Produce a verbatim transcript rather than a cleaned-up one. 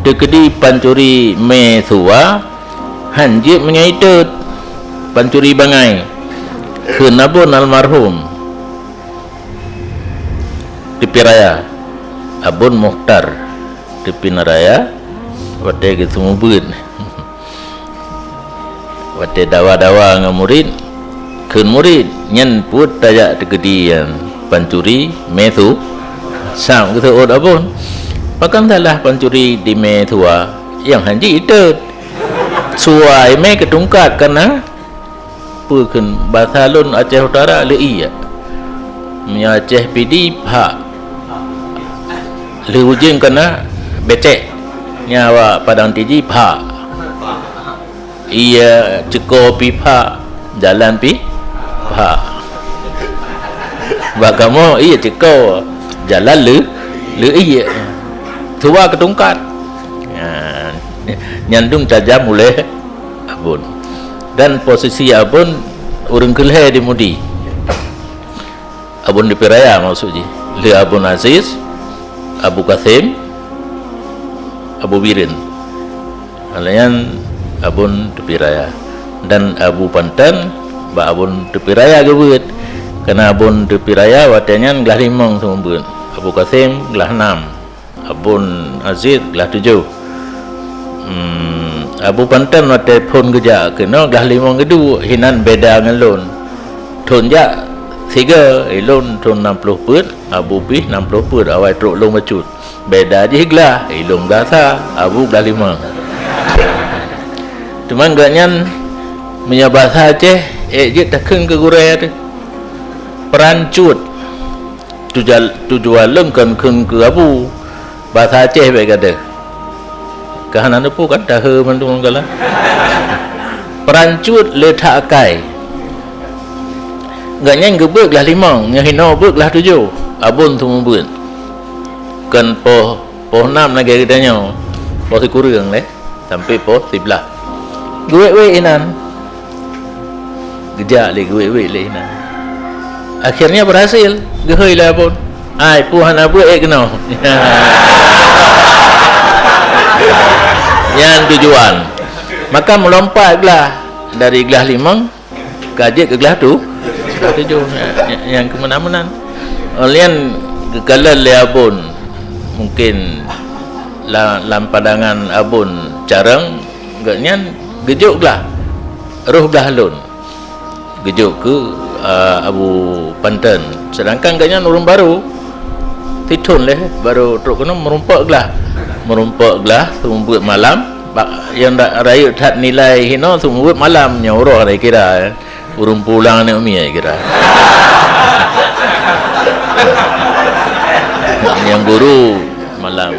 teukeudi pancuri mé suwa, han jeuet meunyoe itot, pancuri bangai, kheun Abon almarhum Teupin Raya, Abon Mukhtar Teupin Raya, watée geuseumeubeuet. Watée dawa-dawa ngon murit, kheun murit, "Nyan peuet tajak teukeudi nyan pancuri mé su-, sam," geuseuôt Abon. "Pakon salah pancuri di mé suwa, nyang han jeuet itot? Suwa mé keutungkat kana." "Peue kheun, basa lôn Aceh Utara leuiek. Meunyoe Aceh Pidie phak. Lheueh ujeuen kana becek. Nyan awak Padang Tiji phak. Ié ceuko pih phak, jalan pih phak. Bak kamoe ié ceuko, jalan leu-, leuiek. Suwa keutungkat." Nyan, nyan dum tajam ulée Abon. Dan posisi Abon ureuëng keu lhée di Mudi. Abon Teupin Raya maksud jih. Lheueh Abon Aziz, Abu Kasim, Abu Bireuen. Lheueh nyan Abon Teupin Raya. Dan Abu Panton bak Abon Teupin Raya geubeuet. Kana Abon Teupin Raya watée nyan glah limong seumeubeuet. Abu Kasim glah nam. Abon Aziz glah tujoh. Hmm, Abu Panton watée phon geujak keunoe glah limong geuduek, hinan beda ngon lôn. Thon jak siga, ilôn thon nam ploh peuet, Abu pih nam ploh peuet, awai trok lôn bacut. Beda jih glah, ilôn glah sa, Abu glah limong. Teuma geuhnyan meunyoe basa Aceh, ék jeuet takheun keu gurée teuh. Peurancut. Tuja-, tujuan lôn kon kheun keu Abu, basa Aceh bék gadôh. Ka hana neupeu kan, tahe mandum lam galan. Peurancut le that akai. Gobnyan geubeuet glah limong, nyoe hinoe beuet glah tujoh. Abon seumeubeuet. Kon poh, poh nam lagée geutanyoe, poh sikureueng lé. Sampai poh siblaih. Geuwék-wék inan. Geujak lé geuwék-wék lé inan. Akhirnya berhasil, geuhôi lé Abon. Ai, peue hana beuet ék keunoe. Nyan tujuan. Maka meulompat glah dari glah limong, ka jeuet keu glah tu, glah tujoh, nya-, nya-, nyang keumeunan-meunan. Lheueh nyan geukalon lé Abon, mungkin la-, lam pandangan Abon carông, gobnyan geujok glah, roh glah lôn. Geujok keu, a, Abu Panton. Sedangkan gobnyan ureuëng barô, sithon lé barô trok keunoe meurumpok glah. Meurumpok glah, seumeubeuet malam, bak, nyang da-, rayeuk that nilai hinoe seumeubeuet malam, nyoe uroe hana kira, eh. Ureuëng pulang aneuk miet kira. Nyang guru malam.